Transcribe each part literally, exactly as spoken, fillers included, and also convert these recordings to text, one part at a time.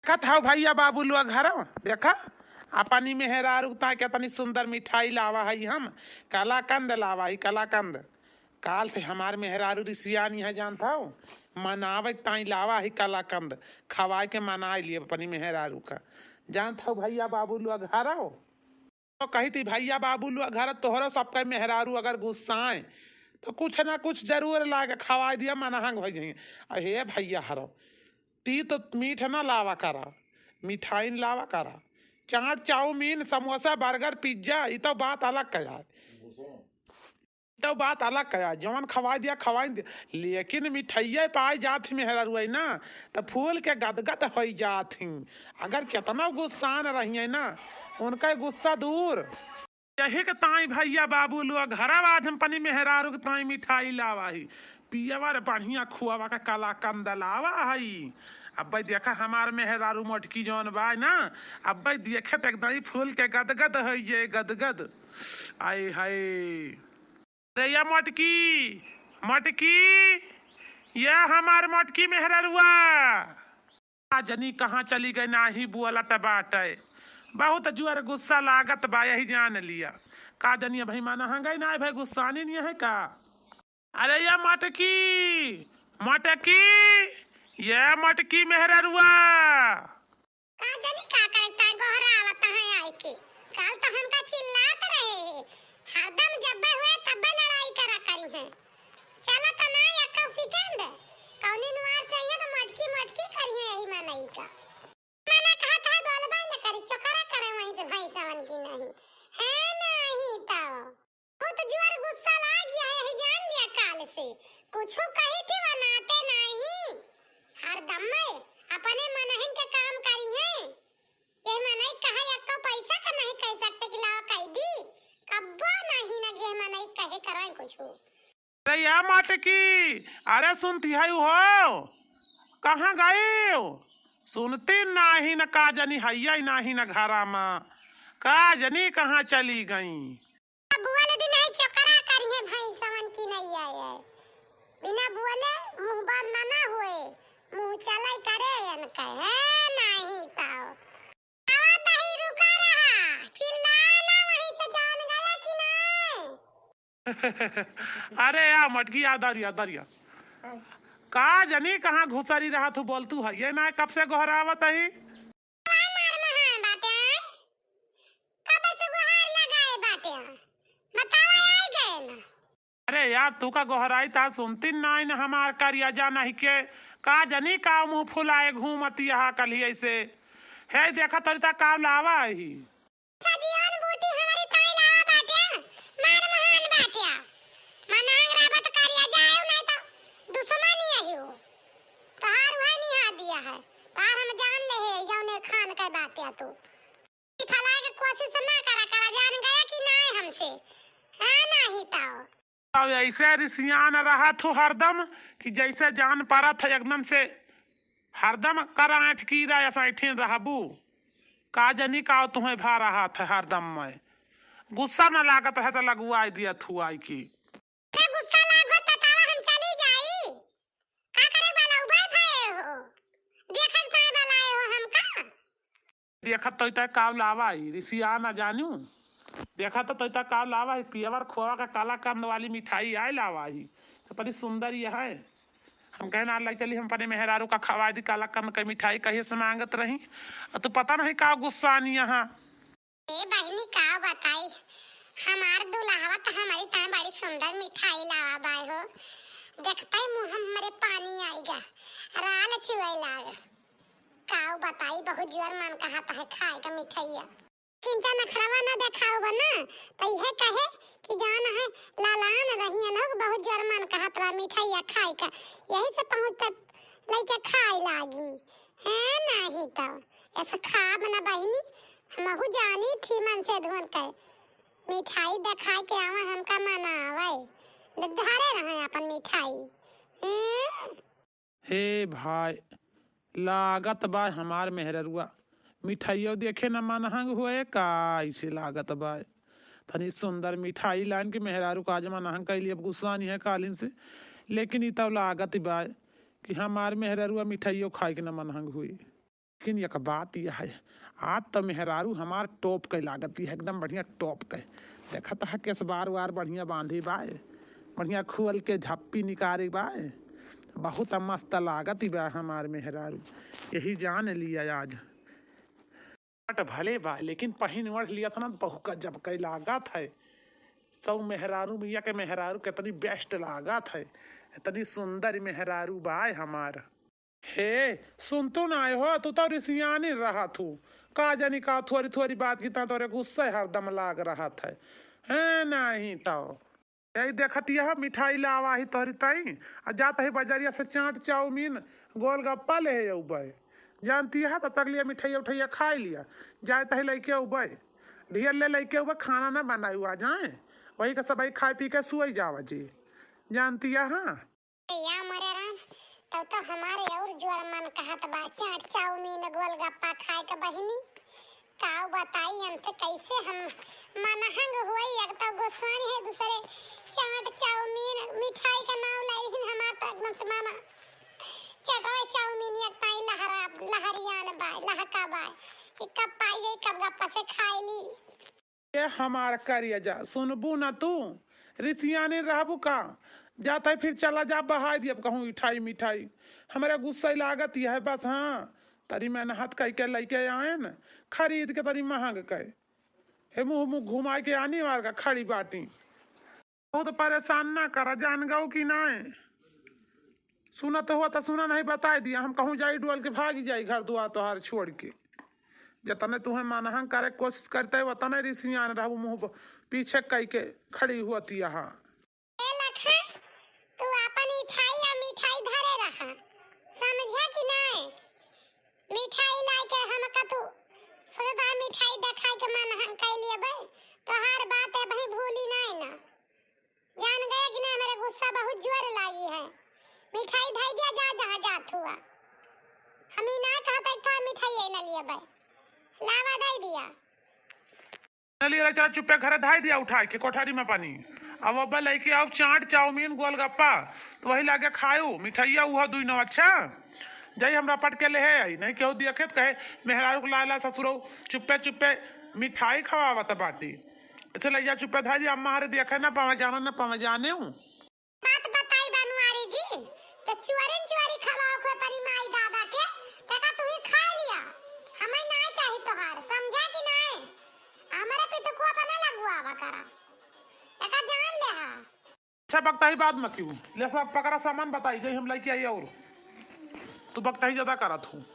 कत हौ भइया बाबू लोग घरवा? देखा, अपनी मेहरारू ताई केतनी सुंदर मिठाई लावा हई हम, कलाकंद लावा हई, कलाकंद। काल से हमार मेहरारू रिसियानी है, जानत हौ, मनावे के ताई लावा हई कलाकंद, खवाए के मनाई लिए अपनी मेहरारू का। जानत हौ भइया बाबू लोग घरवा? तो कही थी, "भइया बाबू लोग घर तोहरो सबके मेहरारू अगर गुस्साए, तो कुछ ना कुछ जरूर लाके खवाए दिया, मनहंग होइ जाइए।" अरे हे भइया हरो, ती तो मीठ ना लावा करा, मिठाई न लावा करा, चाट, चाउमीन, समोसा, बर्गर, पिज्जा, ई तो बात अलग कहा है। ई तो बात अलग कहा है, जवन खवाए दिया, खवाए दिया, लेकिन मिठाइये पाए जात ही मेहरारू है ना, तो फूल के गदगद होइ जात ही। अगर केतना गुस्सान रहिए ना, उनका गुस्सा दूर। यही के ताई भइया बाबू लोग घरवा आज हम अपनी मेहरारू के ताई मिठाई लावा ही। पियवा रे बढ़िया खुआवा के कलाकंद लावा हई। अब्बे देखा हमार मेहरारू मोटकी जौन बा ना, अब्बे देखे त एकदम ही फूल के गदगद है ये गदगद। आए हाय। अरे या मोटकी, मोटकी, ये हमार मोटकी मेहररुआ। का जनी कहाँ चली गई, नाही बोलत बाटे। बहुत जुअर गुस्सा लागत बा, यही जान लिया। का जनी अबही मनहंगई नाही भई, गुस्सानी नहीं है का? अरे या मटकी, मटकी, ये मटकी मेहररुआ। का जनी का करता है, गोहरावत है आई के। काल तो हमका चिल्लात रहे हैं, हरदम जब्बे हुए तब्बे लड़ाई करा करी है। चला तो ना या कौशिकेंद्र, कौनी नुआर चाहिए तो मटकी मटकी करी है यही मनई का। मना कहत है बोलबे न करी, चोकरा करे वहीं से भैंसवन की नहीं। है नहीं तो। बहुत जोर गुस्सा लाग गया है, यही जान लिया काल से। कुछो कही थी बनाते नहीं। हरदम में अपने मनहिन के काम करी है। ये मनई कहा यक्को पैसा का नहीं कह सकते कि लाओ कह दी। कब्बो नहीं न गे मनई कहे करें कुछो। अरे या मटकी, अरे सुनती है हो, कहाँ गई हो? सुनती नाही न, का जनी हइया ही नाही न घरा मा, का जनी कहाँ चली गई? अब बोल दी नहीं, चोकरा करिए भैंसवन की नहीं आए। बिना बोले मुंह बंद ना, ना हुए, मुंह चलाई करे अन कहे नहीं तो। आवा तही रुका रहा, चिल्लाना वहीं से, जान गया कि नहीं? अरे या मटकी, या दरिया, दरिया। का जनी कहाँ घुसरी रहा तू, बोल तू है ये ना, कब से गोहरावत ही? का मार महान बाटे? कब से गुहार लगाए बाटे? बतावा, आए गए ना। अरे यार, तू का गोहराई ता सुनती नाई न हमार करिया जाना ही के। का जनी का मुंह फुलाए घूमती यहाँ कल्ही ऐसे। हे देखा तोरी ता का लावा ही। सजियन बूटी हमारी ताई लावा बाटे, मार महान बाटे। मनहंग राबत करिया जाए नहीं तो दुश्मन ही है हो। तोहार वह निहा दिया है। तार हम जान ले है, जौने खान के बाटे तू। फैलाए के कोशिश ना करा, करा, जान गया कि नाय हमसे। हाँ, नाही तो। अब ऐसे रिसियान रहत हो हरदम कि जैसे जान परत है एकदम से, हरदम कराठ कीरा ऐसा ऐठिन रहबू। का जनी का तुम्हें भा रहत है हरदम में। गुस्सा न लागत है तो लगुआई दिया थुआई की। अरे गुस्सा लागो त तावा हम चली जाई। का करे वाला उबे भए हो? देखन पाए वाला आए हो हमका? देखत तो इता काव लावा ही, रिसिया ना जानू। देखत तो इता काव लावा ही, पियवर खोवा का काला कंद वाली मिठाई आए लावा ही। तो बड़ी सुंदर ये है। हम कहे ना लाई चली, हम अपने मेहरारू का खवाई दी काला कंद के मिठाई, कहिए से मांगत रही। और तू पता नहीं का गुस्सा नहीं यहाँ। ए बहिनी, का बताई, हमार दुल्हवा त हमरी ताई बड़ी सुंदर मिठाई लावा बाय हो। देखते ही मुंह हमरे पानी आइगा, राल चुए लाग। का बताई, बहुत जोर मन कहत है खाए का मिठाइया। किंचा नखड़वा न देखाऊ बा ना, त इहे कहे कि जान है लालान रहियन हो, बहुत जोर मन कहत रहा मिठाइया खाए का, यही से पहुँच तक लइके खाए लागी। हैं, नाही तो ऐसे खाब न बहिनी, हमहू जानी थी मन से धुन के। मिठाई देखाए के आवा हमका मनावे, धरे रहे अपन मिठाई। हैं? हे भाई, लागत बा हमार मेहररुआ मिठाइयो देखे न मनहंग हुए का, ऐसे लागत बा। तनी सुंदर मिठाई लाइन के मेहरारू का आज मनहंग कैली, अब गुस्सा नहीं है कालिन से, लेकिन ई तब लागत बा कि हमार मेहररुआ मिठाइयो खाए के न मनहंग हुई। लेकिन एक बात यह है, आज तो मेहरारू हमार top के लागत है, एकदम बढ़िया top के। देखत है केस बार वार बढ़िया बांधी बाय, बढ़िया खोल के झप्पी निकारी बाय, बहुत मस्त लागत ही बा हमार मेहरारू। यही जान लिया आज। But भले बा, लेकिन पहिन ओढ़ लिया था ना, बहुत गजब के लागत है। सब मेहरारू में एक मेहरारू कितनी best लागत है, इतनी सुंदर मेहरारू बाय हमार। हे, सुनतू नाय हो, तू तो रिसियानी रहत हू। का जानी का थोरी थोरी बात की ता तोरे गुस्से हरदम लाग रहत है। हैं, नहीं तो। यही देखत यह मिठाई लावा ही तोरी ताई, आ जात ही बजरिया से चाट चाउमीन गोलगप्पा ले है उबे। जानती है, तब तक लिया मिठाई उठाइया खाई लिया, जाए तही लइके उबे। ढेर ले लइके उबे, खाना ना बनाई आ जाए, वही का सबई खाए पी के सुई जावा जी। जानती है, हाँ। या मोरे राम, तब तो हमारे और जोर मन कहत बा, चाट चाउमीन गोलगप्पा खाए के बहिनी। काऊ बताई, हमसे कैसे हम मनहंग होई, एक तो गोसाई है, दूसरे चाट चाउमीन मिठाई का नाम लाई हिन, हमार तो एकदम से माना चटवे चाउमीन एक ताई लहरा, लहरियान बाय, लहका बाय, कि कब पाई जाई, कब गप्पा से खाई ली। ए हमार करेजा, सुनबू ना तू? रिसियानी रहबू का? जात है फिर चला जा, बहाई दियब कहूँ इठाई मिठाई। हमरा गुस्सा लागत यह बस, हाँ, तरी मेहनत कई के लइके आएन, खरीद के तरी महंग के। हे मुँह मुँह घुमाई के आनी मार का खड़ी बाटी। बहुत परेशान ना करा, जान गऊ कि नाय? सुनत हुआ तो सुना नहीं, बताई दिया। हम कहूँ जाई डोल के भागी जाई घर दुआर तोहार छोड़ के। जतने तुहें मनहंग करे कोशिश करते, वतने रिसियान रहबू, मुँह ब-, पीछे कई के खड़ी होती यहाँ। ए लखन, तू अपन इठाई या मिठाई धरे रहा, समझा कि नाय? मिठाई लाए के हम कतू सोदा मिठाई देखाए के मनहंग कई लेबे, तोहार बात ए भाई भूली नाय ना। जान गया कि ना, मेरे गुस्सा बहुत जोर लागी है। मिठाई धई दिया, जा जहाँ जात हुआ। हम ही ना कहते था मिठाई ये न लिए भाई, लावा दे दिया। न लिए, चला चुप्पे घरे धाई दिया उठा के कोठरी में पानी। अब अब लेके आओ चाट, चाउमीन, गोलगप्पा, तो वही लागे खाओ। मिठाइया उहा दुई नौ, अच्छा? जाई हमरा पट के ले है आई, नहीं केहू देखे तो कहे, "मेहरारू को लाला ससुरो चुप्पे चुप्पे मिठाई खवावत बाटी।" अच्छा, लइया चुप्पे धाई दिया, अम्मा हरे देखे ना पावे, जाना ना पावे, जाने हूँ। बात बताई बनवारी जी, तो चुअरिन चुअरी खवाओ खोए परी माई दादा के, तेका तू ही खाए लिया, हमें नाय चाही तोहार, समझा कि नाय? हमरे पितुकुआ पर ना लगुआवा करा, एका जान ले हा। अच्छा, बकताही बाद में क्यों? ले सब पकड़ा सामान बताई, जाई हम लइके आई और। तू बकताही ज्यादा करत हूँ।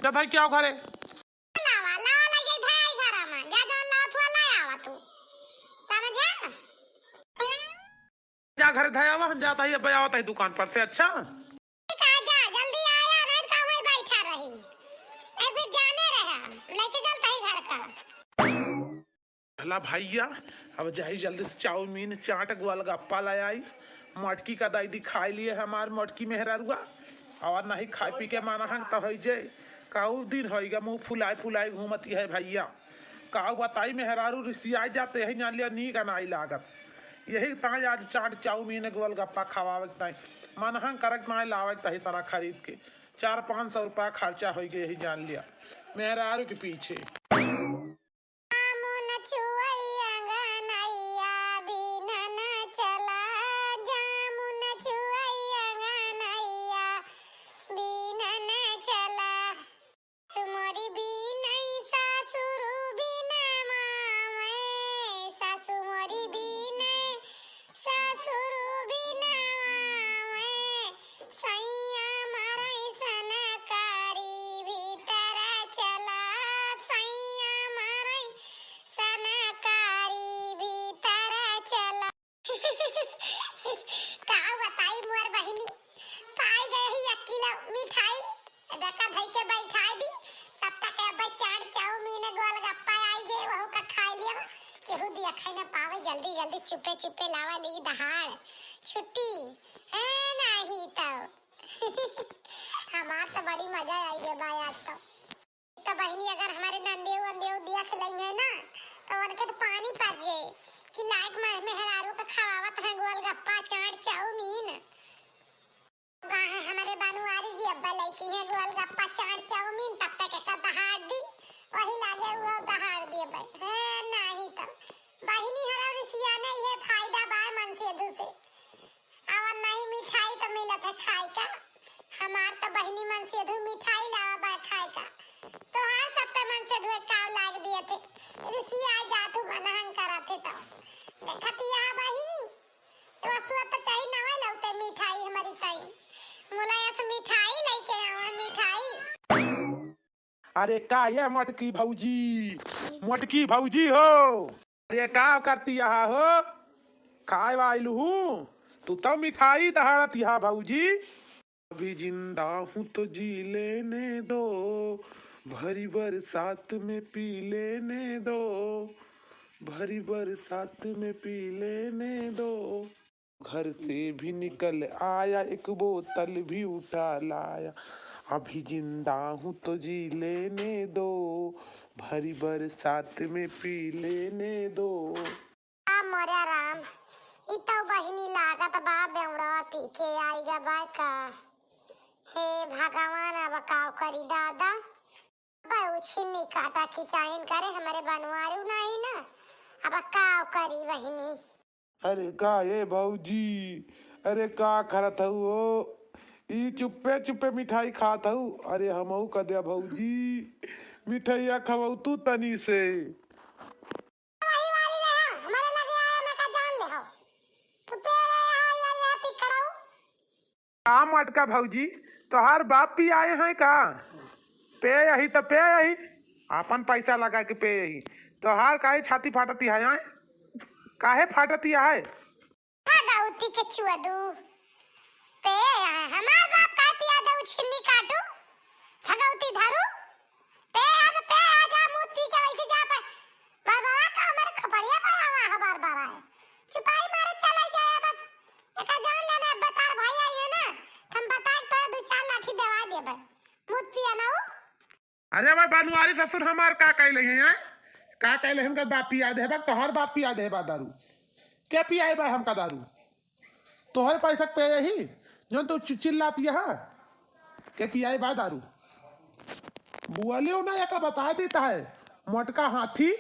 जा भाई, क्या घरे? लावा, लावा, लइके धाई घरा में। जा जौन लावत हुआ, ले आवा तू। समझा? जा घरे धाई आवा, हम जात ही, अब आवत ही दुकान पर से, अच्छा? ठीक है, जा, जल्दी आया, नहीं तो वहीं बैठा रही। ए, फिर जाने रहा, लइके चलता ही घर का। भला भैया, अब जाई जल्दी से चाउमीन, चाट, गोलगप्पा ले आई। मोटकी का दाई दिखाई लिए हमार मोटकी मेहरारुआ। और नहीं खाए पी के माना हंग तो होई जे। काऊ दिन होई गा, मुंह फुलाई फुलाई घूमती है भैया। काऊ बताई, मेहरारू रिसियाई जाते हैं, जान लिया नीक नाई लागत। यही ताई आज चाट, चाउमीन, गोलगप्पा खवावे के ताई। माना हंग करक नाई लावे के ताई तरह खरीद के। चार पाँच सौ रुपया खर्चा होई गए यही, जान लिया, मेहरारू के पीछे। जामुन चुअई अंगनैया, बीनन चला, जामुन चुअई अंगनैया, बीनन चला। सासु मोरी बीनई, सासुरु बीनवावे, सासु मोरी बीनई, सासुरु बीनवावे, सैया मरई सनकारी भीतर चला, सैया मरई सनकारी भीतर चला। का बताई मोर बहिनी, पाई गए ही एक किलो मिठाई, डका धई के बैठाई दी। तब तक अब चाट, चाउमीन, गोलगप्पा आई गए, वहू का खाई लिया। केहू दिया खाई ना पावे, जल्दी जल्दी चुपे चुपे लावा ली दहाड़ छुट्टी। है नाही तो। हमार तो बड़ी मजा आई गए बा आज तो। तो बहिनी, अगर हमारे नंदेव अंदेव देख लेंगे ना, तो उनके तो पानी पड़ जाए कि लायक में मेहरारू का खवावत है गोलगप्पा, चाट, चाउमीन। गाहे हमरे बनवारी जी अब्बा लइकी है गोलगप्पा, चाट, चाउमीन, तब तक एका दहाड़ दी, वही लागे वो दहाड़ दी अब्बा। हे नाही तब बहिनी हरा रिसिया नहीं है, फायदा बा मनसेधू से। अउर नहीं मिठाई तो मिलत है खाए का, हमार तो बहिनी मनसेधू मिठाई लावा बा खाए का। तोहार सबके मनसेधू एक काव लाग दिए थे, रिसिया जात हूँ मनहन करत है तो। देखत यहाँ बहिनी, तो असुआ तो चाही नवा लौटे मिठाई हमारी ताई। मुलायस मिठाई लेके आवा, मिठाई। अरे का ये मोटकी भौजी, मोटकी भौजी हो, अरे का करती यहाँ हो? खाए वाइल हूँ, तू तो मिठाई दहाड़त यहाँ भौजी। अभी जिंदा हूँ तो जी लेने दो, भरी बरसात में पी लेने दो, भरी बरसात में पी लेने दो। घर से भी निकल आया, एक बोतल भी उठा लाया। अभी जिंदा हूँ तो जी लेने दो, भरी बरसात में पी लेने दो। आ मोरे राम, ई तो बहिनी लागत बा बेवड़ा पी के आई गा बा का। हे भगवान, अब काव करी दादा। अब उ छिन्नी काटा की चाइन करे, हमरे बनवारू नाही ना, अब काव करी बहिनी। अरे का ए भौजी, अरे का करत हऊ हो? ई चुप्पे चुप्पे मिठाई खात हऊ। अरे हमहू क द्या भौजी, मिठाइया खवऊ तू तनी से। वही वाली रहा, हमरे लगे आया ना का जान ले हो। तू पे रहा, वही वाली रहा, पिकड़ऊ। का मोटका भौजी, तोहार बाप पियाए हैं का? पे यही तो पे यही, आपन पैसा लगा के पे यही। तोहार काहे छाती फाटती है, आए? काहे फाटती है? भगवती के चुअदू, पे यही, हमार बाप काहे पिया दे, उ छिन्नी काटू, भगवती धरू। पे आ, पे आ, जा मुँह पी के वैसे जा पर बड़बड़ा का हमरे खपड़िया पर आवा है बार बार आए। चुपाई मारे चला जाए बस। एका जान लेना, अब बतार भाई आई है ना, हम बताए पर दो चार लाठी देवा देबे। मुँह पिया ना हो। अरे भाई बनवारी ससुर हमार का कहले हैं, हैं? का कहले हमका बाप पिया देबा, तोहर बाप पिया देबा दारू। के पियाए बा हमका दारू? तोहरे पैसा पे यही, जौन तू चि-, चिल्लाती है, के पियाई बा दारू। बोलियो ना, एका बता देता है, मोटका हाथी,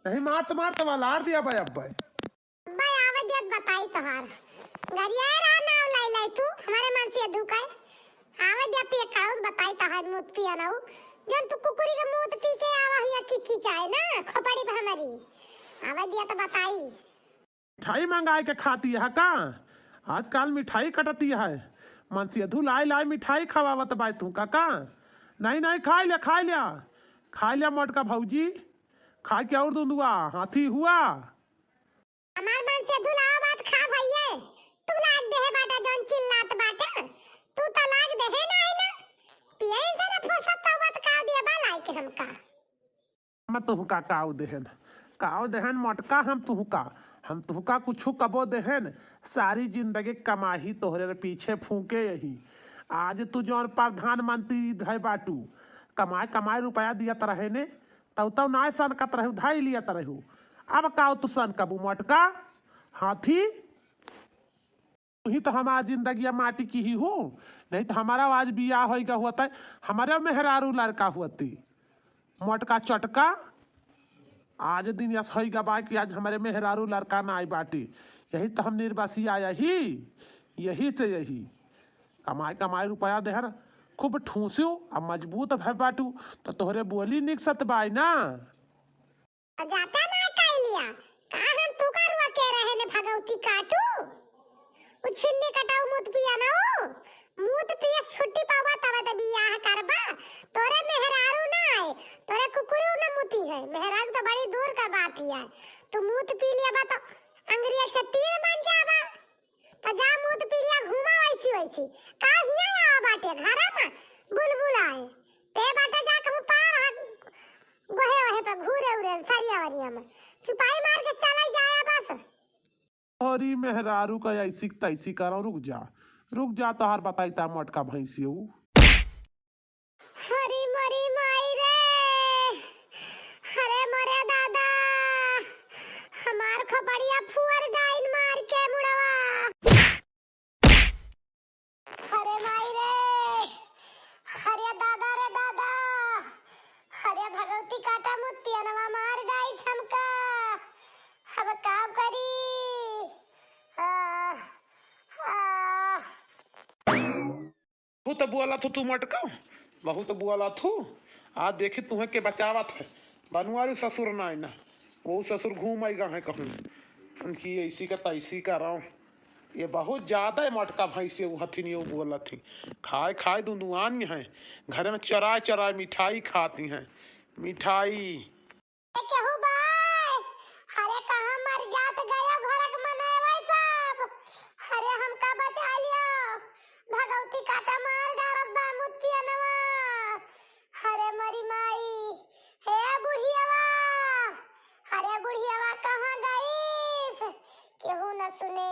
नहीं मारत मारत वलार दिया बा अब्बे। अब्बे आवे दियत बताई तोहार। गरिया रहा नाव लाई लाई तू, हमरे मनसेधू का। आवे दिया पिए काउद बताई तोहार मुत पिया नाऊ। जौन तू कुकुरी के मुत पी के आवा हुआ किची चाहे ना, खोपड़ी पे हमारी। आवे दिया तो बताई। मिठाई मंगाए के खाती है का? आजकल मिठाई कटती है। मनसेधू लाए लाए मिठाई खवावत बाय तू का का? नहीं, नहीं, खाए लिया, खाए लिया। खाए लिया मोटका भौजी। खाए के और दूंदुआ, हाथी हुआ। हमार मनसेधू लावा बात खा भइये। तू लाग देहे बाटा जौन चिल्लात बाटा। तू तो लाग देहे नाही ना। पियन से ना फुर्सत पावत का दिया बा लाइके हमका। हम तुहका काव देहन, काव देहन मोटका हम तुहका, हम तुहका कुछु कबो देहन, सारी जिंदगी कमाही तोहरे पीछे फूके यही। आज तू जौन प्रधानमंत्री भय बाटू, कमाए कमाए रुपया दियत रहे ने, तौ तौ नाय सनकत रहू, धाई लियत रहू। अब काव तू सनकबू मोटका हाथी? तुही तो हमार जिंदगिया माटी की ही हो, नहीं तो हमारा आज बियाह होई गा होता, हमारे मेहरारू लड़का होती। मोटका चटका, आज दिन यस होई गा बा कि आज हमारे मेहरारू लड़का ना आई बाटी। यही तो हम निर्बसिया यही, यही से यही। कमाई कमाई रुपया देहर, खूब ठूसियो, अब मजबूत भय बाटू, तो तोहरे बोली निकसत बाई ना। जाता ना काई लिया, का हम तू का रुआ के रहे ने भगवती काटू? उ छिन्नी कटाऊ मूत पिया ना हो, मूत पिए छुट्टी पावा तब त बियाह करबा। तोरे मेहरारू ना आए, तोरे कुकुरू ना मूती है, मेहरारू तो बड़ी दूर का बात ही है। तू मूत पी लिया बा तो अंग्रेज के तीर बन जाबा। तो जा मूत पी लिया, घूमा वैसी वैसी। का हिया आवा बाटे घरा में बुलबुल आए। ते बाटे जा कहूँ पार हा, गोहे वहे पे घूरे उरे सरिया वरिया में। चुपाई मार के चला जाया बस। अरे मेहरारू का ऐसी तैसी करो, रुक जा, रुक जा, तोहार बताई ता मोटका भैंसियो। हरी मरी माई रे, अरे मरे दादा, हमार खोपड़िया फुअर डाइन मार के मुड़वा। तो बोला थू तू मटका, बहुत बोला थू। आज देखी तुहे के बचावत है। बनवारी ससुर नाई ना, वो ससुर घूम आई गा है कहूँ। उनकी ऐसी का तैसी का रहो। ये बहुत ज्यादा है मटका भैंस, ये हथिन, ये बोलत ही। खाए खाए दुनुआन है, घर में चराए चराए मिठाई खाती हैं, मिठाई। ए केहू बाय? अरे कहाँ मर जात गयो घरक मनई सब? अरे हमका बचा लियो। भगवती काटा मार डारत बा मुत पियनवा। अरे मरी माई, हे बुढ़ियवा, अरे बुढ़ियवा कहाँ गईस? केहू न सुने,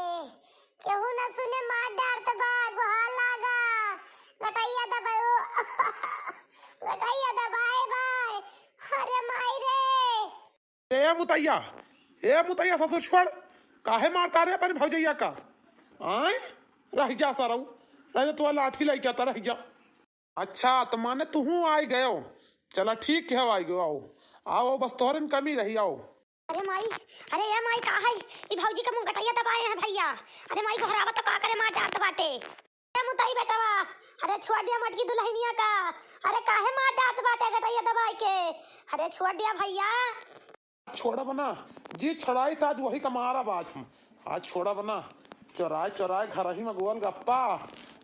केहू न सुने, मार डारत बा, गोहार लागा। गटैया दबाओ, गटैया दबाए बाय। अरे माई रे। ए मुतैया, ए मुतैया, ससुर छोड़, काहे मारता रे अपनी भौजैया का? आय, रह जा सरऊ, रह जा, तोरा लाठी लइके आता, रह जा। अच्छा, तो माने तुहू आइ गयो? चला ठीक है, आइ गयो, आओ, आओ, बस तोहरे में कमी रही, आओ। अरे माई, अरे ए माई, का है? ई भौजी का मुँह गटैया दबाए हैं भैया। अरे माई, गोहरावा तो का करे, मार डारत बाटे। ए मुतई बेटवा, अरे छोड़ दिया मटकी दुल्हनिया का। अरे काहे मार डारत बाटे गटैया दबाए के? अरे छोड़ दिया भैया। छोड़ब ना, जी छोड़ाई से आज वही का मारब आज हम। आज छोड़ब ना। चोराए चोराए घर ही में गोल गप्पा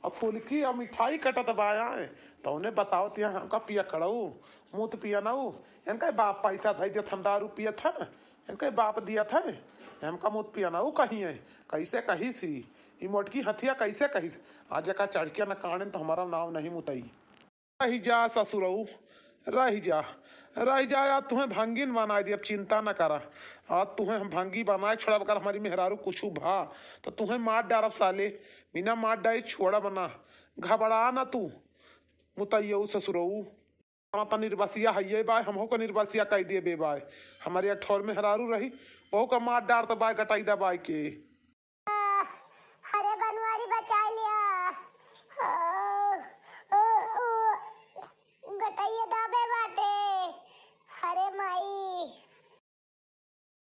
और फुलकी और मिठाई कटत बाया है। तो उन्हें बताओ तिया हमका पिया कड़ऊ, मुत पिया नऊ। इनका बाप पैसा धई देत हम दारू पियत है, इनका बाप दियत है, हमका मुत पिया नऊ कही है। कैसे कही सी, ई मोटकी हथिया कैसे कही सी? आज एका चढ़ के न काड़ेन तो हमारा नाव नहीं मुतई। रहि जा ससुरऊ, रहि जा, रहि जा, आज तुहें भंगिन बनाइ दियब, चिंता न करा। आज तुहें हम भंगी बनाइ छोड़ब, अगर हमरी मेहरारू कुछु भा, त तुहें मार डारब साले, बिना मार डारे छोड़ब ना, घबरा ना तू, मुतैयऊ ससुरऊ। हम त निर्बसिया हइये बाय, हमहू का निर्बसिया कइ देबे बाय। हमरी एक ठौर मेहरारू रही, वहू का मार डारत बाय, गटई दबाइ के। अरे बनवारी बचाइ लिया,